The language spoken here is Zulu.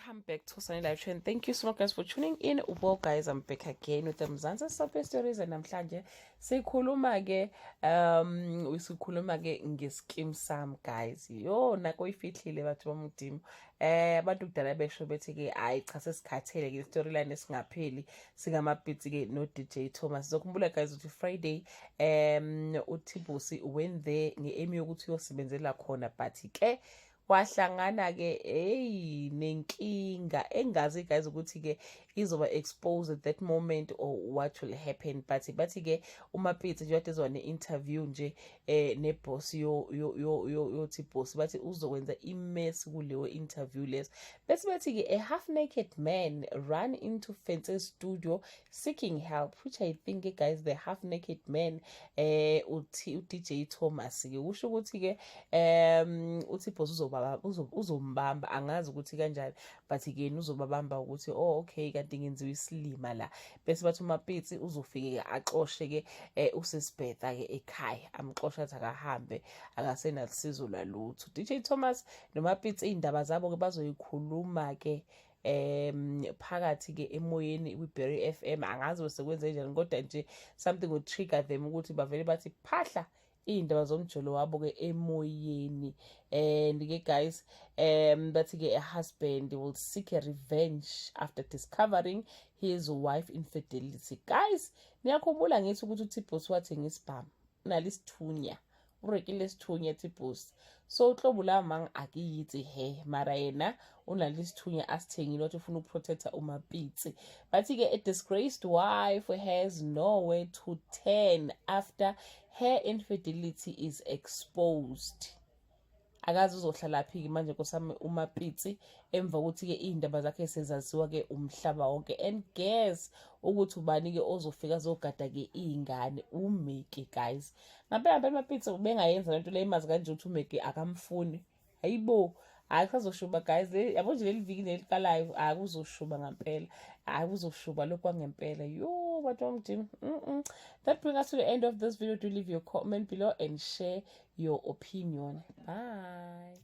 Welcome back to Sunny Live Trend. Thank you so much, guys, for tuning in. Well, guys, I'm back again with the Mzansi Soapie Stories, and namhlanje sikhuluma ke ngeSkeem Saam, guys. Yo, nako ifihlile, batho baModimo. Abantu kudala besho bethi ke, hayi cha, sesikhathele ke storyline esingapheli sikaMapitsi ke no DJ Thomas. Sizokhumbula, guys, ukuthi Friday uTbose went there nge-aim yokuthi uyosebenzela khona, but ke wahlangana ke, hey, nenkinga engazi, guys, ukuthi ke izoba exposed at that moment or what will happen. But bathi ke uMapitsi nje kade ezwa ne-interview nje neboss yo yo yo yo yothi boss, bathi uzokwenza imess kuleyo interview leso. Bese bathi ke a half naked man run into Fence studio seeking help, which I think, guys, the half naked man uthi uDJ Thomas ke. Kusho ukuthi ke uthi boss uzoba uzombamba, angazi ukuthi kanjani, but ke yena uzobabamba ukuthi, "Oh, okay, kanti ngenziwa isilima la." Bese bathi uMapitsi uzofike axoshe ke usisibhetha ke ekhaya, amxosha, athi akahambe, akasenalisizo lwalutho. DJ Thomas noMapitsi, indaba zabo ke bazoyikhuluma ke phakathi ke emoyeni kwi-Berry FM. Angazi bese kwenze njani, kodwa nje something would trigger them ukuthi bavele bathi phahla iy'ndaba zomjolo wabo ke emoyeni. And ke, guys, bathi ke a husband will seek a revenge after discovering his wife infidelity. Guys, niyakhumbula ngithi ukuthi uTbose wathenga isibhamu, unalisithunya, urekile sithunya Tbose, so uHlobo mang akiyitsi he, mara yena unalesithunya asithengile, wathi ufuna ukuprotecta uMapitsi. Bathi-ke a disgraced wife has nowhere to turn after her infidelity is exposed. Akazi uzohlala phi-ke manje nkosami uMapitsi emva kokuthi-ke iy'ndaba zakhe sezaziwa-ke umhlaba wonke. And guess ukuthi ubani-ke ozofika azogada-ke iy'ngane? UMeki, guys. Ngampela ngampela uMapitsi ubengayenza lento le, imazi kanje ukuthi uMeki akamfuni. Hayibo, hhayi, kusazoshuba, guys. Yabo nje leli viki leliqalayo, akuzoshuba ngampela, hhayi, kuzoshuba lokhu kwangempela. Yo, bantu baModimo. That brings us to the end of this video. Do leave your comment below and share your opinion. Bye.